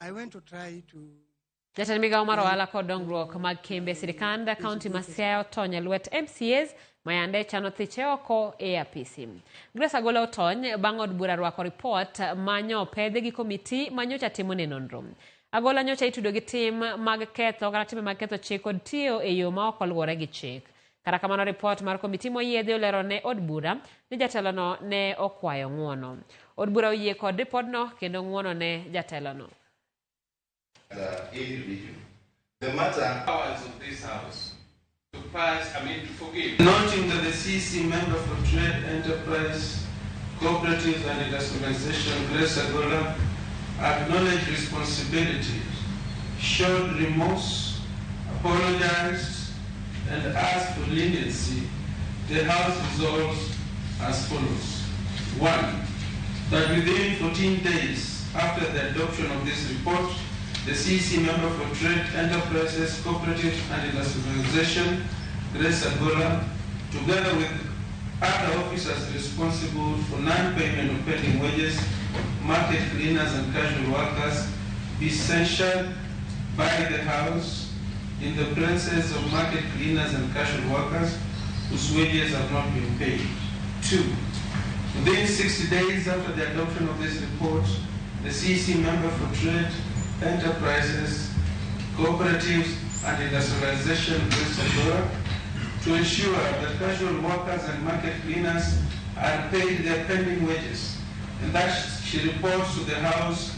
I went to try to Jatend migawo mar ohala kod dongruok mag kembe sirikand kaunti ma Siaya otony e lwet MCAs ma yande chano thiche oko e apisi. Grace Agola otony bang' od bura rwako ripot ma nyo opedhi gi komiti ma nyocha timone nonro. Agola nyocha itudo gi tim mag ketho kata timbe mag ketho chik kod tiyo e yo ma ok oluwore gi chik. Kata kamano ripot mar komiti moyiedhi olero ne od bura ni jatelono ne okwayo ng'uono. Od bura oyie kod ripodno kendo ng'uono ne jatelono. Individual. The matter powers of this house to pass, I mean, to forgive. Noting that the CC member for Trade, Enterprise, Cooperatives and Industrialization, Grace Agola, acknowledged responsibility, showed remorse, apologized, and asked for leniency, the House resolves as follows. 1, that within 14 days after the adoption of this report, the CEC member for Trade, Enterprises, Cooperatives and Industrialization, Grace Agola, together with other officers responsible for non-payment of pending wages, market cleaners and casual workers, be censured by the House in the presence of market cleaners and casual workers whose wages have not been paid. 2, within 60 days after the adoption of this report, the CEC member for Trade, Enterprises, Cooperatives and Industrialization, Grace Agola, to ensure that casual workers and market cleaners are paid their pending wages, and that she reports to the House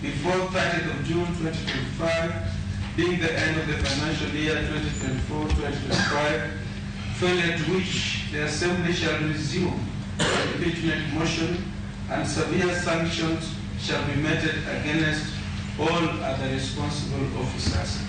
before 30th of June 2025, being the end of the financial year 2024-2025, failure to which the Assembly shall resume the impeachment motion and severe sanctions shall be meted against all other responsible officers.